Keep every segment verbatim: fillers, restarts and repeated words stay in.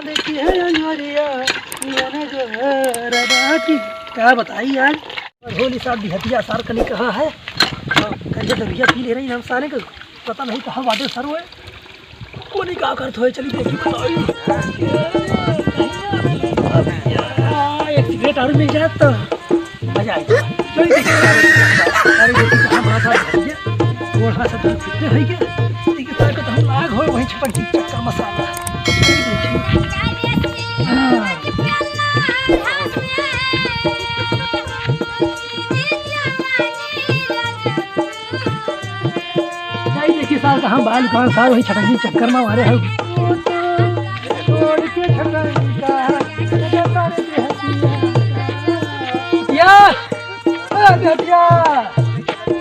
देखी है अंजोरिया, ये ना जो है रवा की। का बताई यार, होली साहब बिहतिया सार कनी कहाँ है? हाँ, करिया दबिया पी ले रही हम सारे को, पता नहीं कहाँ बाटे सर हुए। कोनी का करत होए, चली देखी बताई। आ, एक सिगरेट और मिल जाए तो मजा आ जाए। चली देखी। अरे देखी कहाँ बड़ा साहब बिहतिया। थोड़ा सा तो कितने है क्या? लेकिन सर को तो हम लाग हो वही छटक की चक्कर मसाला। हाँ। नहीं देखी साल का हम बाल कौन साल वही छटक की चक्कर में मारे हैं। छोड़ के छटक का, या। ए, बेटिया।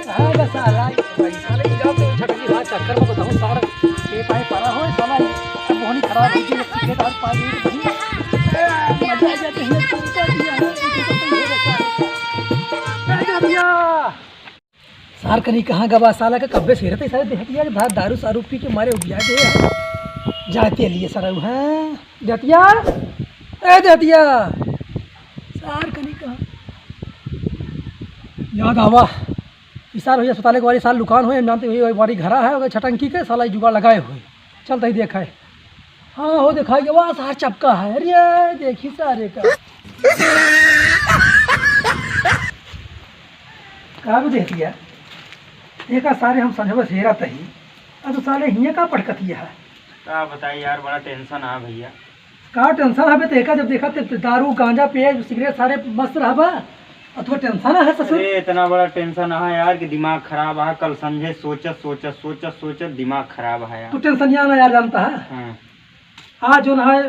हाँ, बस आ रहा है। भाई, साले, ई जाते हैं छटकी, हाँ, चक्कर में बताऊँ, सारा खेत आए पड़ा हो, साला, ये सब मोहनी खराब हो गई, खेत और पानी नहीं। ए, मजा आ गया, तो ये तो ऊपर दिया है, ये तो सही है, बस आ रहा है। ए, बेटिया। सार कनी कहाँ गवा, साला का कब्बे से रहते, साले, बेटिया, भात दारू सारू पी के मारे उबिया गए। जाते लिए सरऊ, हाँ, बेटिया। ए, बेटिया। सार कनी कहाँ? याद आवा, ई सार भैया सुताले के वाली सार लुकान होए, हम जानते हुए वाली घरा है, ओकर छटंकी के साला ई जुगाड़ लगाए हुए। चल तही देखा है। हाँ हो, देखा ये वाह सार चपका है। अरे देखी सारे का। का भी देख लिया? एका सारे हम संझवा से हेरा तही। अब तो साले हियाँ का पटकतिया है? का बताई यार, बड़ा टेंशन आ भैया। का टेंशन हबे? तो एका जब देखा ते दारू, गांजा, पिए, सिगरेट सारे मस्त रहबा, और तुका टेंशन है ससुर? अरे इतना बड़ा टेंशन है यार कि दिमाग खराब है। कल संझे सोचत सोचत सोचत सोचत दिमाग खराब है यार। तू टेंशन यहाँ ना यार जानता है। हाँ। आज जो ना है,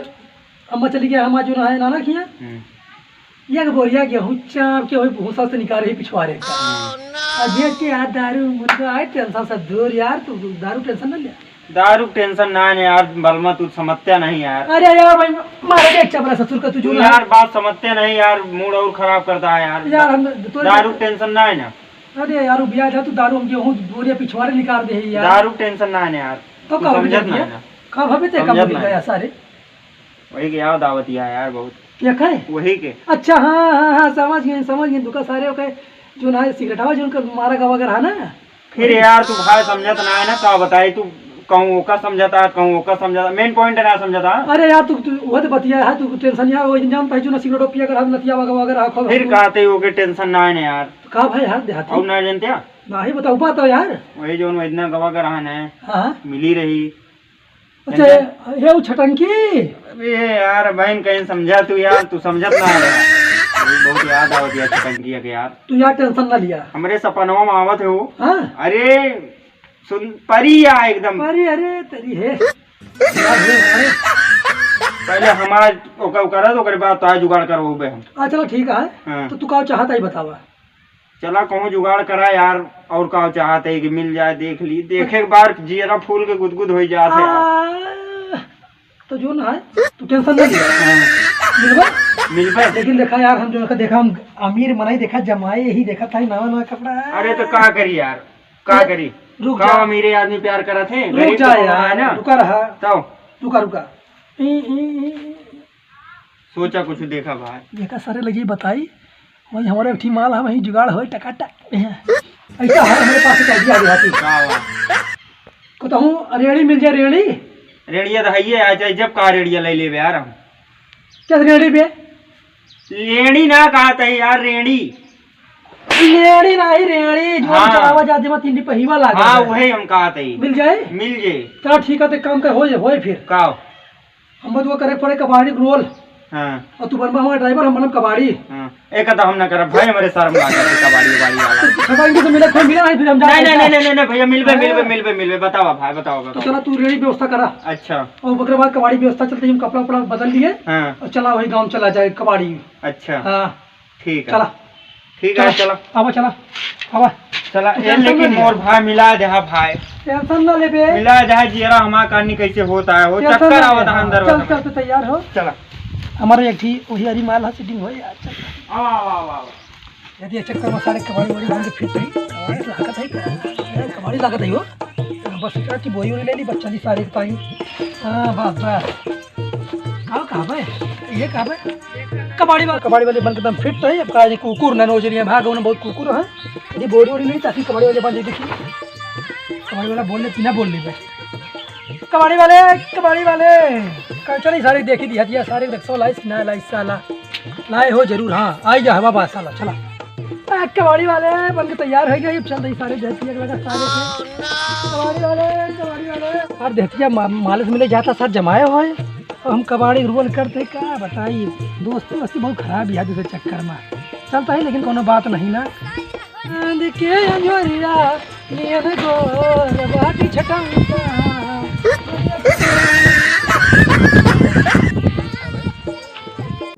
अम्मा चली गया, हम आज जो ना है नाना किया। हम्म। एक बोरिया गेहूँ चाप के वही भूसा से निकाल रही पिछवारे का। हम्म। और देख के यार दारू मुर्गा आए टेंशन से दूर यार, तू दारू टेंशन ना ले। दारू टेंशन ना है यार, बलमा तू समझते नहीं यार। अरे यार भाई, मारे के एक चपरा ससुर का तू तू जो ना यार बात समझते नहीं यार, मूड और खराब करता है यार। यार हम तो दारू टेंशन ना है ना। अरे यार, बिया जा तू दारू हम गेहूँ बोरिया पिछवारे निकाल दे यार। दारू टेंशन ना है ना यार, तो तू का समझत भविष्य ना है ना। का भविष्य का समझत भविष्य नहीं। गया सारे। वही के याद आवत है यार बहुत। क्या कहे? वही के। अच्छा, हाँ, हाँ, हाँ, समझ गए, समझ गए। दुका सारे ओके, जो ना सिगरेटवा जो उनका मारा गवा कर है ना। फिर यार तू भाई समझत ना है ना, का बताई तू, कहूँ ओका समझता, कहूँ ओका समझता, मेन पॉइंट ना समझता। अरे यार तू, तू वो तो बतिया है, तू टेंशन यार, वो इंजाम पाई जो ना सिगरेट पिया कर, नतिया वगैरह वगैरह रखो फिर भाई। कहते हो के टेंशन ना है ना यार। तो का भाई यार देहाती? और ना जानते हैं? ना ही बताओ बात यार। वही जो इतना गवा कर है ना, हाँ। मिली रही। अच्छा, ये वो छटंकी? अरे यार, बहन कहीं समझा तू यार, तू समझत ना है यार। अरे बहुत याद आवत यार छटंकी के यार। तू यार टेंशन ना लिया। हमरे सपनवा में आवत है वो। हाँ? अरे सुन, परी या एकदम। परी, अरे तेरी है। पहले हमार ओका, ओका रह, ओकरे बाद तो जुगाड़ करवाबे हम। हाँ, चलो ठीक है। हाँ। तो तू का चाहता ही बतावा। चला कहूँ जुगाड़ करा यार, और का चाहत है कि मिल जाए, देख ली, देखे के बार जियरा फूल के गुदगुद हो जात है यार। आ, तो जो ना है, तू टेंशन ना ले। हाँ। मिलबा? मिलबे। लेकिन देखा यार, हम जो का देखा, हम अमीर मनई देखा, जमाए यही देखा था, नवा नवा कपड़ा। अरे तो का करी यार, का अरे, करी? रुक का जा। अमीरे आदमी प्यार करत है, रुक गरीब जा तो यार, है ना। रुका रहा। तब? रुका, रुका। ई, ई, ई, सोचा कुछ देखा भाई। देखा सारे लगी बताई, वही हमारे एक ठी माल है, वही जुगाड़ होई टकाटक। ऐसा है हमारे पास एक आइडिया देहाती। का बा? को तो हूँ रेड़ी मिल जाए, रेड़ी। रेड़िया तो है ही है, चाहे जब का रेड़िया ले लेबे यार हम। क्या रेड़ी बे? लेड़ी ना कहत है यार, रेड़ी। रेड़ी ना ही रेड़ी, जो हाँ। चलावा जात जेमा तीन पहिवा लागत हाँ, है। वही हम कहत है। मिल जाए? मिल जाए। चलो ठीक है, तो एक काम कर, होए, होए फिर। का? हम बस वो करे पड़े कबाड़ी रोल। हाँ। और तू बनबा हमारा ड्राइवर, हम बनब कबाड़ी। हाँ। एक तो हम ना करब भाई, हमारे शर्म लागत है कबाड़ी उबाड़ी वाला। तो छपाएंगे तो मिला, कोई मिला नहीं, फिर हम जा नहीं, नहीं, नहीं, नहीं, नहीं, नहीं, भैया, मिलबे, हाँ। मिलबे, मिलबे, मिलबे, बतावा भाई, बतावा, तो बतावा। चला तू रेड़ी व्यवस्था करा। अच्छा। और ओकरे बाद कबाड़ी व्यवस्था चलते, हम कपड़ा उपड़ा बदल लिए। हाँ। और चला वही गाँव चला जाए कबाड़ी। अच्छा। हाँ। ठीक है। चला। ठीक है, चला। चला। आवा, चला। आवा। चला, तू ए, टेंशन लेकिन ना लिया। मोर भाई मिला दे, हाँ भाई। टेंशन ना लेबे। मिला दे, हाँ, जियरा हमार कानी कैसे होता है, वो टेंशन चक्कर ना आवत ले। है अंदर चल, वाला। चल, तू तैयार हो। चला। हमारे एक ठी वही अरी माल है, सेटिंग हो यार, चल। आवा, आवा, आवा, आवा। यदि ये चक्कर में सारे कबाड़ी वाड़ी भांगे फिट रही, कबाड़ी लागत है क्या? यार, कबाड़ी लागत है हो। बस इतना की बोरी वोरी ले ली, बच्चा ली सारे ताई। हाँ, बस, बस। का, का बे? ये का बे? कबाड़ी वाला, कबाड़ी वाले बन के एकदम फिट रही। अब का, ये कुकुर ना नोच रही है, भाग, उन्हें बहुत कुकुर है। यदि बॉडी वॉडी नहीं, ताकि कबाड़ी वाले बन जाए, देखिए। कबाड़ी वाला बोल ले, बिना बोल ले बे। कबाड़ी वाले, कबाड़ी वाले। कल चल, सारे देखी दिया, दिया, सारे रिक्शा लाइस, ना लाइस, साला। लाए हो जरूर, हाँ, आई जा, बाबा, साला, चला। आ, कबाड़ी वाले बन के तैयार होइ गए, अब चल रही सारे देहतिया के लगा सारे थे। कबाड़ी वाले, कबाड़ी वाले। और देहतिया मा-, मालिश मिले जाता सर जमाए हुए। अब हम कबाड़ी रुअन करते का बताई, दोस्ती वोस्ती बहुत खराब है दूसरे चक्कर में। चलता है लेकिन कोनो बात नहीं ना। चांद के अंजोरिया नियन गोर बाटी छटौता।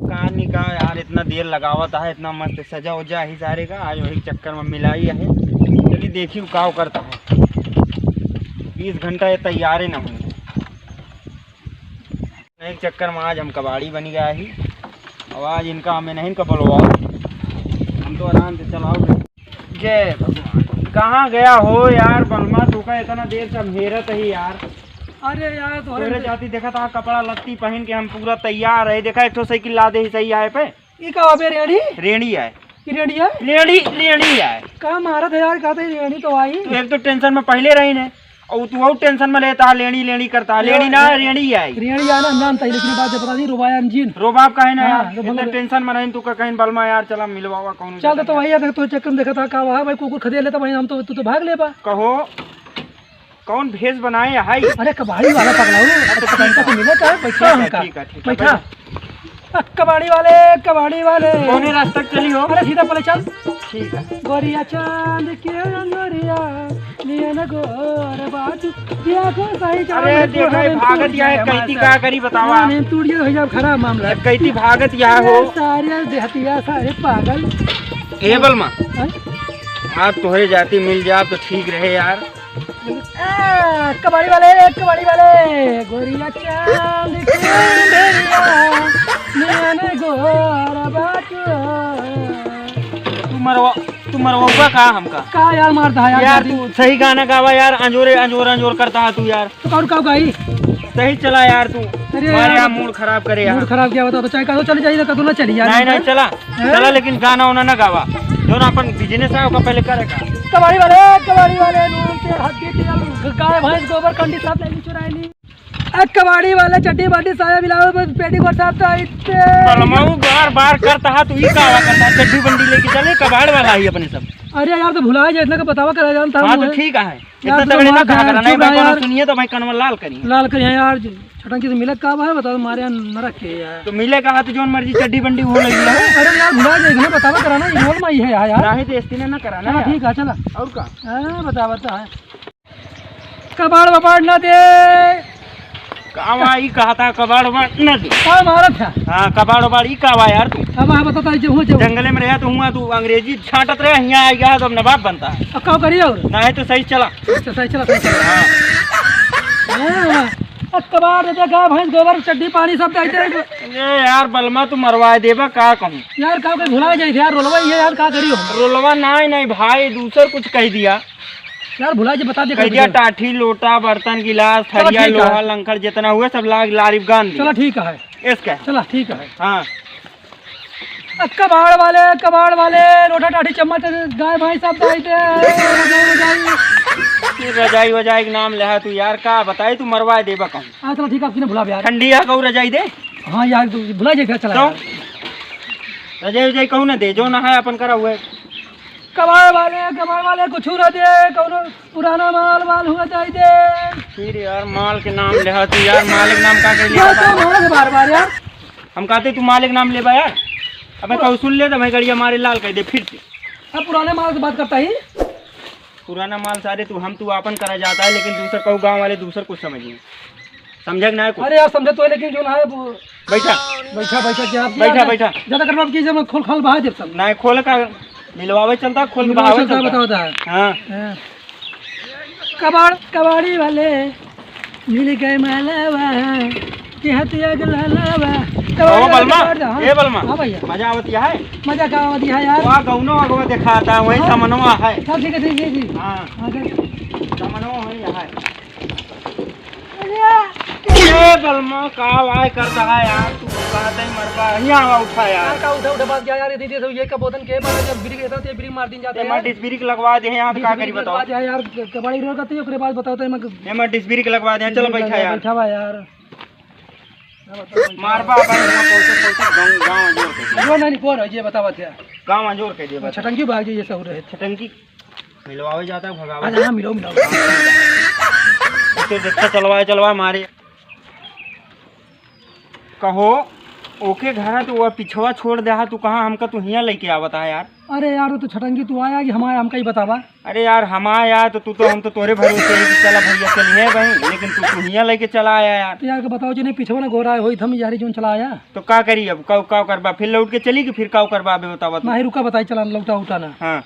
कहानी का यार, इतना देर लगावत है, इतना मस्त सजा उजा ही सारे का, आज वही चक्कर में मिलाई है। चलिए देखी का करता है, बीस घंटा ये तैयार ही ना हुई। एक चक्कर में आज हम कबाड़ी बन गया ही। अब आज इनका हमें नहीं इनका बोलवाओ, हम तो आराम से चलाओ। जय भगवान। कहाँ गया हो यार बलमा, तू का इतना देर से हम हेरत ही यार। अरे यार, तोहरे तोहरे जाती देखा था, कपड़ा लत्ती पहन के हम पूरा तैयार है। देखा, एक ठो साइकिल ला दे ही सही आए पे। ई का अबे रेड़ी? रेड़ी आए। ई रेड़ी आए? रेड़ी, रेड़ी आए। का मारत है यार, का तो रेड़ी तो आई। तू एक तो टेंशन में पहले रही ने, और तू और टेंशन में लेता है, लेनी, लेनी करता है, लेनी ना, रेनी आई। रेनी आए ना, हम जानता ही, लेकिन बात जब बता दी, रुबाया इंजन। रोबाब काहे ना हाँ, यार, तो इतना बोलो। टेंशन में रही, तू का कहीं बलमा यार, चला मिलवावा कौन चल, तो वही है, तो चक्कर में देखा था, का वहाँ भाई कुकुर खदे लेता भाई, हम तो, तू तो भाग ले बा। कहो, कौन भेष बनाए है? अरे कबाड़ी वाला पगला हो, अच्छा, तो ठीक है। तो मिला का? बैठा ठीक है, हमका। ठीक है, ठीक है, बैठा। बैठा। कबाड़ी वाले, कबाड़ी वाले। कौने रास्ता चली हो? अरे सीधा पले चल। ठीक है। गोरिया चांद के अंजोरिया, नियन गोर बाटू, दिया को सही चांद अरे को देखा, हरे भागत या है, कैती का करी बतावा। नहीं, टूट गया भैया, खराब मामला। कैती भागत या हो। सारे देहतिया, सारे पागल। ए बलमा, हैं? आप तोहरे जाति मिल जाब तो ठीक रहे यार। ए, कबाड़ी वाले, कबाड़ी वाले, गोरिया चांद के अंजोरिया, नियन गोर बाटू। तू मरवा, तू मरवाऊगा का हमका? का यार मारता है यार, यार, जल्दी। तू सही गाना गावा यार, अंजोरे, अंजोर, अंजोर करता है तू यार। तो और का गाई? सही चला यार तू। अरे हमारे यार, यहाँ मूड खराब करे यार। मूड खराब क्या बता, तो चाहे कहो चली जाइए, कदू ना चली यार। नहीं, नहीं, चला। हैं? चला, लेकिन गाना वाना ना गावा। जो ना अपन बिजनेस है, ओका पहले करेगा। कबाड़ी वाले, कबाड़ी वाले, नून तेल, हल्दी तेल, गाय, भैंस, गोबर, कंडी सब ले ली, चुराई ली। ए, कबाड़ी वाले, चड्डी बंडी, साया ब्लाउज, पेटीकोट सब तो इतने बलमाऊ बार बार करता है, तू ई का आवा करता है? चड्डी बंडी लेके चले, कबाड़ वाला ही अपने सब। अरे यार, तो भुला जाए, इतना का बतावा करा जानता हाँ, हूँ तो मैं। ठीक है। यार, इतना तू तगड़े ना मार कहा खाया, करा, नहीं चुप भाई, रहा कोनो यार। सुनिए तो भाई कनवा लाल करिए। लाल करिए यार, छटंकी से मिलत का बा है, बताओ, मारे यहाँ नरक के यार। तो मिले कहा तो जौन मर्जी चड्डी बंडी हो लगी है। अरे यार, भुला जाए ना, बतावा करा ना, ये रोल में ही है यार, यार। नहीं तो एस्ती ने ना करा ना चला, यार। ठीक है, चला। और का? हाँ, बतावा तो है। कबाड़ वबाड़ ना दे। कावा ई कहा था, कबाड़ वबाड़ ना दे। का मारत था? हाँ, कबाड़ वबाड़ ई कावा यार तू? अब हाँ, बताता है, जो हुआ, जो। जंगले में रहा तो हुआ, तू अंग्रेजी छाटत रहे, यहाँ आ गया है तो अब नवाब बनता है। अब का करिए और? नहीं तो सही चला। अच्छा, सही चला, सही चला। हाँ। हाँ, अब कबाड़ दे दे, गाय, भैंस, गोबर, चड्डी, पानी सब दे दे। ए यार, बलमा तू मरवाए देबा, का कहूँ? यार, का कोई भुला जाए यार, रोलवा ये यार, का करियो? रोलवा नहीं, नहीं भाई, दूसर कुछ कह दिया। यार, भुला जे बता दे, कह कर दिया दे। टाठी, लोटा, बर्तन, गिलास, चलो, थरिया, ठीक है। लोहा, लंकड़, जितना हुए, सब ला-, लारी गान दिया। चलो, ठीक है। इसका। चलो, ठीक है। हाँ। अ, कबाड़ वाले, कबाड़ वाले, लोटा, टाठी, चम्मच, गाय, भैंस, सब दे दे। रजाई, रजाई। ये रजाई, वजाई के नाम लेहा तू यार, का बताई, तू मरवा देबा कहूँ। हाँ, चलो, ठीक है, आपकी ना भुला यार। ठंडी है, कहूँ रजाई दे। हाँ यार, तू भुला जाए, चला तो? यार। रजाई, वजाई कहूँ ना दे, जो ना है, अपन करा हुए। कबाड़ वाले, कबाड़ वाले, कुछ ना दे, कौनो पुराना माल वाल हुआ जाए दे। फिर यार माल के नाम लेहा तू यार, माल के नाम का कर लिया? यार, क्या माल है बार बार यार? हम कहते तू माल के नाम लेबा यार। अबे हाँ। कहूँ सुन ले तो मैं गड़िया मारे लाल कर दे फिर से। अब पुराने माल से बात करता ही। पुराना माल सारे तू हम तू आपन करा जाता है, लेकिन दूसर कहूँ गाँव वाले दूसर कुछ समझिए। समझे कि ना कुछ? अरे यार समझे तो है, लेकिन जो ना है वो बैठा। बैठा, बैठा, क्या आप बैठा, ज्यादा, बैठा। ज्यादा करवा की जब खोल खाल बहा देब सब। नहीं, खोल का मिलवावे चलता, खोल मिलवावे बहावे चलता, चलता। बताओ, बताओ। हाँ। हाँ। कबाड़, कबाड़ी वाले मिल गए मालावा, के हथिया के लालावा। ओ कबाड़ी वाले बलमा, कबाड़ दा, हाँ। ए बलमा, हाँ भैया। मजा आवत है? मजा का आवत है यार? वाह, गौनो अगवा दिखाता, वही हाँ। समनवा है। हाँ, ठीक है, ठीक है, ठीक। हाँ। हाँ, ठीक। समनवा वही है। ए बलमा, का वाय करता है यार, तू कहते ही मरबा, यहाँ आवा, उठा यार। यार, का उठा, उठा बात क्या यार, ये दीदी, ये का बोतन के बारे जब ब्रेक रहता तो ये ब्रेक मार दिन जाते हैं एमा यार। डिस्क ब्रेक लगवा दे हैं, यहाँ पे डिस्क का करी ब्रेक बताओ। लगवा दे हैं यार, कबाड़ी रोड का तो ये ओकरे बाद बताओ तो एमा एमा डिस्क ब्रेक लगवा दे हैं, चलो डिस्क ब्रेक बैठा लगा, यार। बैठा हुआ यार। मारबा भाई, यहाँ पहुँचे, पहुँचे, गाँव, गाँव अंजोर के। जो नहीं, नहीं, कौन है, ये बतावा क्या? गाँव अंजोर के, ये बता। छटंकी भाग जाइए, सब रहे। छटंकी मिलवावे जाता है, भगावे। अच्छा, हाँ, मिलो, मिलो। तो देखता, चलवाए, चलवाए, मारे। कहो, ओके घर है तो वह पिछवा छोड़ दे हा, तू कहाँ हमका तू हियाँ लेके आवत है यार? अरे यार, तो छटंकी तू आया कि हमारे, हमका ही बतावा। अरे यार, हम आया तो तू तो, हम तो तोरे भरोसे ही कि चला भैया चलिए भाई, लेकिन तू, तू हियाँ लेके चला आया यार। तो यार, के बताओ, जो नहीं पिछवा ना गोरा है, होई थम यारी जोन चला आया। तो का करी अब, का, का करबा? फिर लौट के चली कि फिर का करबा? अबे बतावा तू। नहीं, रुका, बताई चला, लौटा उठा ना। हाँ।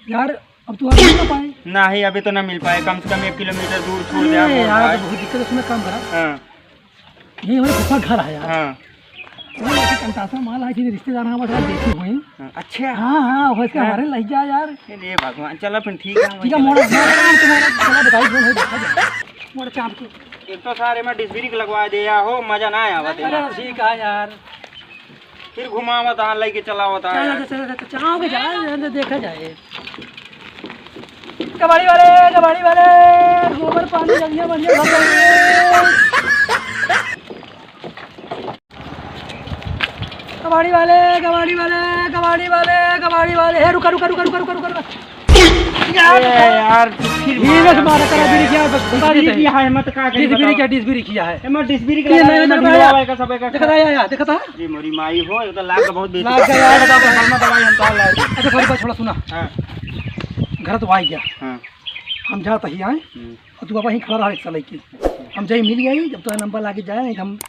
यार, अब तू आ मिल ना पाए। नहीं, अभी तो ना मिल पाए, कम से कम एक किलोमीटर दूर छोड़ दे ए, हम यार, भाई। तो बहुत दिक्कत है, सुना, काम करा। हाँ। ये हमारे फूफा घर है यार। हाँ। वो ऐसे कंटासा माल है कि रिश्तेदार हमारे साथ देखे हुए हैं। हाँ, अच्छा। हाँ, हाँ, वो इसके हाँ। हमारे लग गया यार। अरे भगवान, चलो फिर ठीक है, हम ठीक है, चले। मोड़ा, मोड़ा, तुम्हारा चला बताइए, जो है, देखा जाए। मोड़ा चाप के। एक तो सारे में डिस्क ब्रेक लगवा दे या हो, मजा ना आया अरे, ठीक है यार। फिर घुमावत हाँ, लेके चलावत हाँ। चला, चला, चला, चला, चलाओगे, जा, जा, जा, देखा जाए। कबाड़ी वाले, कबाड़ी वाले, गोबर पानी जल्दी, जल्दी भर जाइए। कबाड़ी वाले, कबाड़ी वाले, कबाड़ी वाले, कबाड़ी वाले, हे, रुका, रुका, रुका। यार, ए, यार, तू फिर ये मारा। मत मारा करा, बीड़ी क्या, बस बता बीड़ी देते हैं। किया है, मत का करी डिस बीड़ी बताओ। क्या, डिस बीड़ी किया है। ए, मैं डिस बीड़ी ये करा, नहीं, मैं नहीं, बीड़ी नहीं, वाला का सब एक देखा था, या, या, देखा था? अरे मोरी माई हो, ये तो लाग बहुत बेइज्जती लाग गया यार। बता, बता, बता, दवाई हम तो लाए। अच्छा, सॉरी, बस थोड़ा सुना। हाँ। घर तो आ गया। हाँ। हम जात ही आए, हम्म। और तू बाबा ही खड़ा रहा रिक्शा लेके। हम जाई मिल गई, जब तो नंबर लागे जाए, नहीं तो हम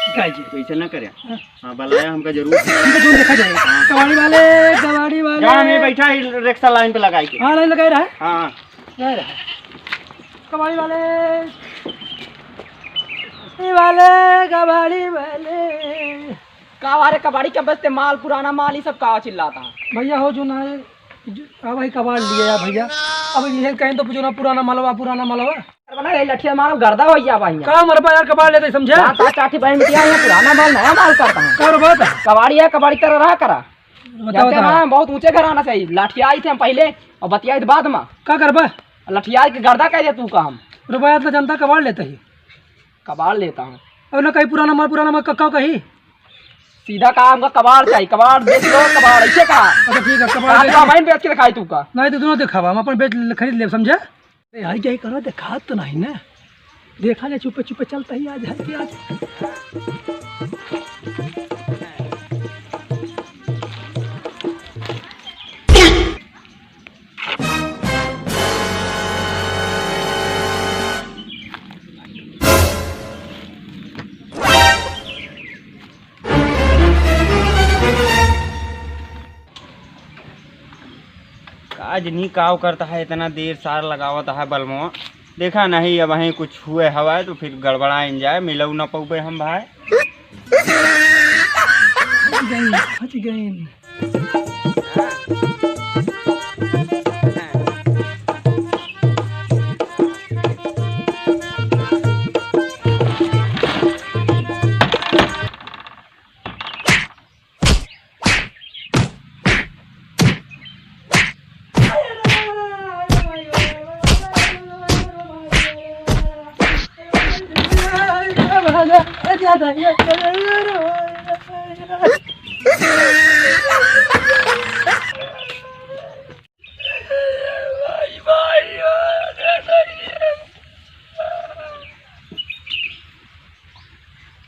गाय जी। तो ऐसे ना करे। हाँ। हाँ, बुलाया हमका जरूर। ठीक है, जो देखा जाए। हाँ। कबाड़ी वाले, कबाड़ी वाले। जा, हमें बैठा ही रिक्शा लाइन पे लगाई के। हाँ, लाइन लगाए रहा। हाँ। कबाड़ी वाले, कबाड़ी वाले, कबाड़ी वाले। का वारे कबाड़ी के बस्ते माल, पुराना माल, ई सब का चिल्लाता है? भैया हो जो ना है, जो, अब भाई कबाड़ लिए यार भैया। अब ये कहीं तो पूछो ना पुराना मालवा, पुराना मालवा। अरे बना, ये लठिया मारो, गर्दा हो गया भाई। का मरबा यार, कबाड़ लेते समझे? चार, चार, चार ठे बहन बिटिया है, पुराना माल, नया माल करता है। का रे बात है? कबाड़ी है, कबाड़ी तरह रहा करा। बताओ जानते हैं तो। ना, बहुत ऊंचे घर आना चाहिए। लाठी आई थे हम पहले और बतियाई थे बाद में। का करबा? लठिया के गर्दा कह दे तू काम। रुपया इतना जनता कबाड़ लेता ही। कबाड़ लेता हूँ। और ना कहीं पुराना माल, पुराना माल कक्का कही। सीधा काम का कबाड़ चाहिए, कबाड़ बेच लो, कबाड़ ऐसे कहा। अच्छा ठीक है, कबाड़ कहा बेच तू हमारे बेच के दिखाई तू का। नहीं तो दोनों दिखावा, हम अपन बेच ले, खरीद ले, समझा? अरे यार, क्या करो, देखा तो नहीं ना, देखा ले, चुप्पे चुप्पे चलता ही आज है कि आज। आज नी काव करता है, इतना देर सार लगावत है बलमवा। देखा नहीं, अब वहीं कुछ हुए हवा है तो फिर गड़बड़ा इन जाए, मिलऊ न पौबे हम भाई। फंस गई, फंस गई।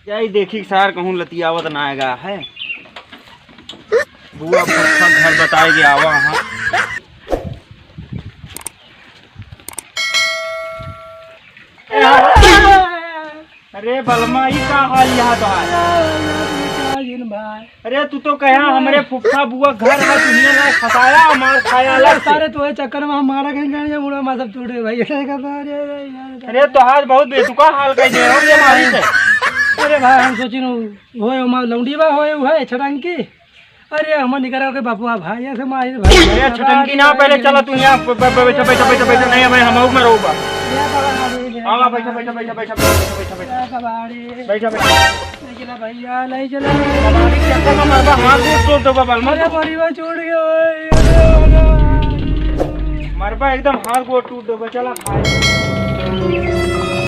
जाई देखी सार कहूँ लतियावत ना आएगा है। बुआ फटफट घर बताए के आवा हाँ। अरे बलमा, ई का हाल यहाँ तो है? अरे तू तो कहा हमरे फुफ्फा बुआ घर है, तू हियां ना फसाया, मार खाया अरे अलग से। सारे तोरे चक्कर में हम मारा कहीं जाने, मुड़ा मार सब टूट गए भाई। ऐसे करता, अरे, अरे, यार, अरे तो आज बहुत बेतुका हाल कर दे हो ये मारी से। अरे भाई, हम सोचिन होए, मार लौंडी बा होए, हुए छटंकी। अरे, हम निकरा के बापुआ भाई, ऐसे मारी भाई। अरे, छटंकी ना, पहले चला तू यहाँ, ब-, ब-, ब-, बैठा, बैठा, बैठा, बैठा, नहीं, भाई, हम आऊ में रहूबा। हाँ, बैठा, बैठा, बैठा, बैठा, बैठा, बैठा, बैठा। अरे कबाड़ी। बैठा, बैठा। नहीं चला भैया, नहीं चला। कबाड़ी के चक्कर में मरबा, हाथ गोड़ तोड़ देबा, बाल मत। अरे, बड़ी बात छूट गया भाई, अरे भगवान। मरबा एकदम हाथ गोड़ टूट देबा, चला भाई।